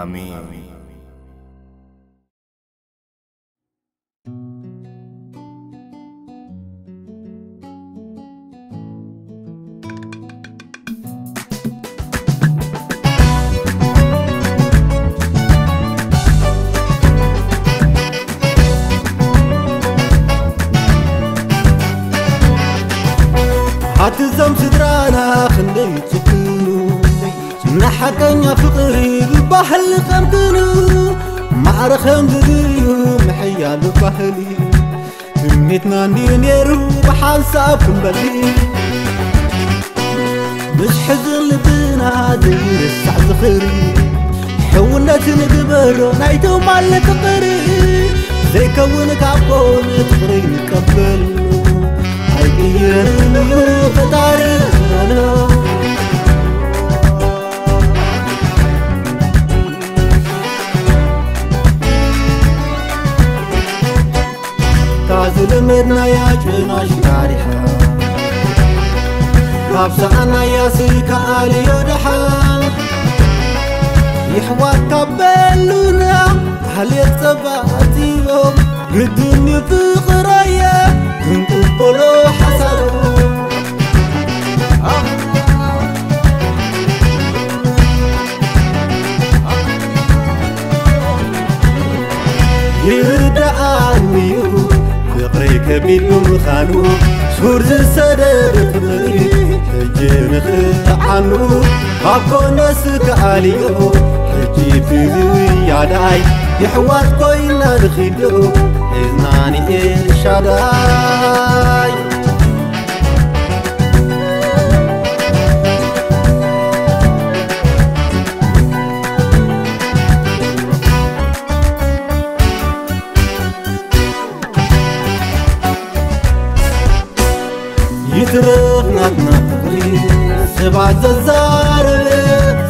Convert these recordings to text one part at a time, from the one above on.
ኣሜን። ኣትዞም ስድራና ክንደይ ጽግኑ ንሓቀኛ ፍቕሪ ብባህሊ ቀንቅኑ ማዕረ ከም ዝድዩ ምሕያሉ ባህሊ ትምኒትና እንድዩ ነይሩ ብሓንሳብ ክንበሊ ምስ ሕዝን ልብና ዘይርሳዕ ዝኽሪ ሕውነት ንግበሮ ናይቶም ኣለ ፍቕሪ ዘይከውን ካብ ጎን ፍቕሪ ንቀበል ኣይቅየርን እዩ ፈጣሪ ዝበሎ ካብ ዝለመድናያ ጨናሽ ታሪኻ ካብ ሰኣናያ ስከኣልዮ ደሓን ይሕዋት ካብ በሉና ሓልየት ጸባ ኣቲቦም ግድን ፍቕራየ ክንቅበሎ ሓሳቦም ይርድኣኒ እዩ ፍቕረይ ከቢድ ብምዃኑ ሱር ዝሰደደ ፍቕሪ ሕጂ ንኽጥዓኑ ካብ ጎነ ስከኣልዮ ሕጂ እቲ ዝያዳይ የሕዋት ኮይና ንኺዶ እዝናኒ ኤልሻዳይ ይትረፍ ናትና ፍቕሪ ሰባት ዘዛረበ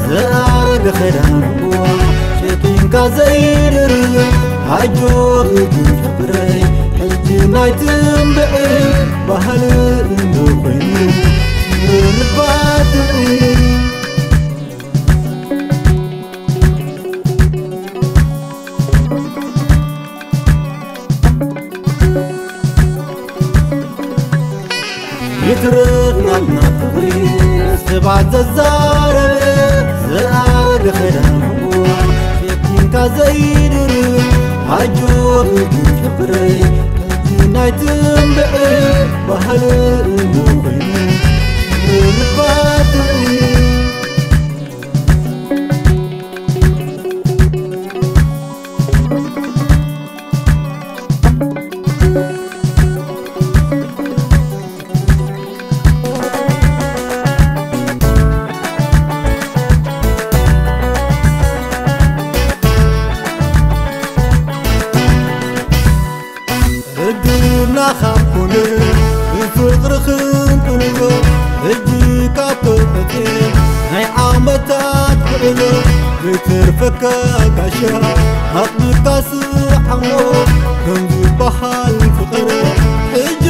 ዝኣረገ ኸዳንዋ ሸጢንካ ዘይድርብ ኣጆኺ ግን ፍቕረይ ሕጂ ናይ ትንብዒ ባህሊ እንዶ ኮይኑ ርባትዒ ይትረፍ ናትና ፍቕሪ ሰባት ዘዛረበ ዝኣረገ ኸዳንዋ ሸኪንካ ዘይድርብ ኣጆኺ ግን ፍቕረይ ሕጂ ናይ ትንብዒ ባህሊ እንዶ ኮይኑ ርባትዒ ርድና ካብ ኮነ ብፍቕሪ ክንቅንዮ ሕጂ ካብ ተፈትየ ናይ ዓመታት ውዕሎ ክትርፈካ ጋሻ ኣጥብቃ ስርዓሞ ከም ዝበሃል ፍቕሪ ሕጂ